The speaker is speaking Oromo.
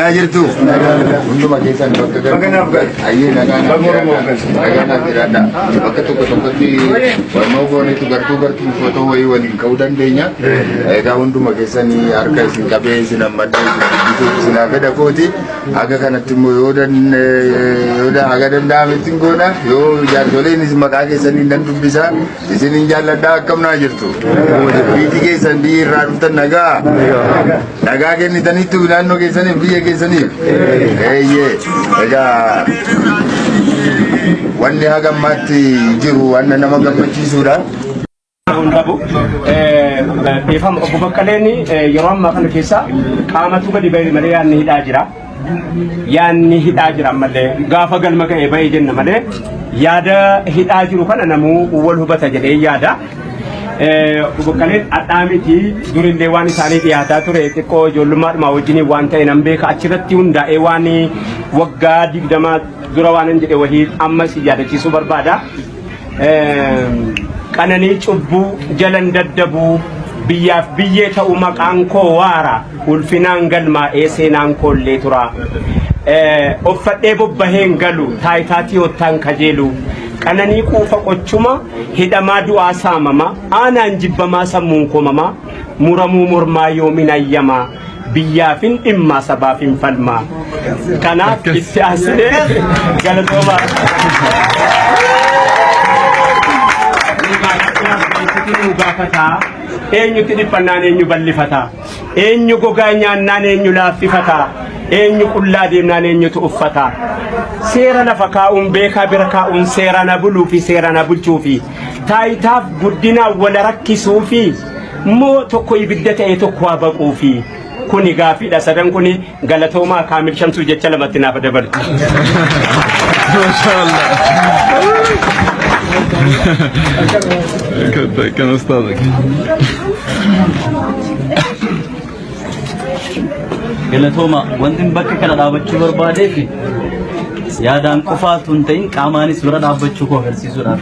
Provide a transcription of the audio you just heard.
Nagaa jirtu? Hunduma keessan bakka gartuu. Ayyee nagaa naaf jiraadha. Nagaa naaf jiraadha. Bakka tokko tokkotti barnoo goonetu gartuu gartuun footoo wayii waliin ka'uu dandeenya. Egaa hunduma keessanii harka isin qabee isin hammadhee isin dubbisuuf isin haa fedha kooti. Haga kanatti immoo yoo yoo haga danda'ametti hin goona. Yoo jaarsoleen isin maqaa keessanii nan dubbisa. Isin hin jaalladhaa akkam naa jirtu. Biyyi keessan biyyi irraa dhuftan nagaa. Nagaa kennitaniittu naannoo keessaniif biyya keessaniif. Eeyyee. Egaa wanni haga ammaatti jiru wanna nama gammachiisuudha. Hin qabu. Dhiifama obbo Baqqaleen yeroo ammaa kana keessa qaamatu gadi ba'e malee yaadni hidhaa jira. Yaadni hidhaa jira ammallee gaafa galma ga'e ba'e jenna malee yaada hidhaa jiru kana namuu wal hubata jedhee yaada. Obbo Baqqaleen hadhaa miti durillee waan isaanii dhiyaataa ture xiqqoo ijoollummaadhuma wajjiniin waan ta'e nan beeka achirratti hundaa'ee waan waggaa 20 dura waan hin jedhe wahii ammas yaadachiisuu barbaada. Qananii cubbuu jalan daddabuu biyyaaf biyyee ta'u maqaan koo waara ulfinaan galmaa'ee seenaan koollee tura. Uffadhee bobbaheen galu taayitaa tiyoottaan kajeelu qananii quufa qochuma hidhamaa du'aa saamama aanaan jibbamaa sammuun komamaa muramuu mormaa yoomin ayyamaa biyyaafin dhimmaa sabaafin falmaa. Kanaaf itti aansinee galatoomaa. Nu gaafataa eenyutti dhiphannaan eenyu bal'ifataa eenyu gogaa nyaannaan eenyu laaffifataa eenyu qullaa deemnaan eenyutu uffataa seera lafa kaa'uun beekaa bira kaa'uun seera na buluu fi seera na bulchuu fi taayitaaf guddinaan wal rakkisuu fi moo tokko ibidda ta'e tokko haa baquu fi kuni gaafiidha sadan kuni galatoomaa Kaamil Shamsuu jecha lamatti naaf dabalu. Mashallah. Kan ustaaza. Galatooma wanti bakka kana dhaabachuu barbaadeef yaadaan qofaatu hin ta'in qaamaanis bira dhaabbachuu koo agarsiisuudhaaf.